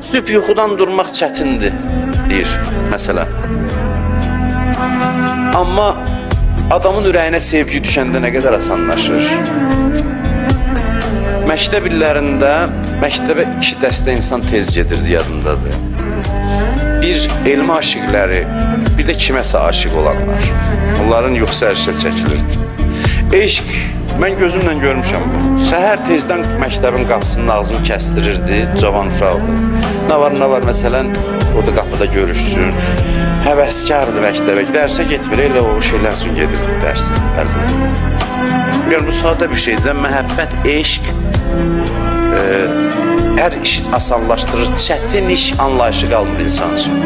Sübh yuxudan durmaq çətindir, deyir məsələn. Amma adamın ürəyinə sevgi düşəndə nə qədər asanlaşır. Məktəb illərində məktəbə iki dəstə insan tez gedirdi, yadımdadır. Bir elmə aşiqləri, bir də kiməsə aşiq olanlar. Onların yuxusu ərşə çəkilirdi. Eşq, mən gözümlə görmüşəm bunu. Səhər tezdən məktəbin qapısının ağzını kəsdirirdi, cavan uşaqdı. Nə var, nə var, məsələn, orada qapıda görüşsün. Həvəskardı məktəbə, dərsə getmir, elə o şeylər üçün gedirdi dərsə, bəzən. Yəni bu sadə bir şeydir də, məhəbbət, eşq hər işi asanlaşdırır. Çətin iş anlayışı qalmır insan üçün.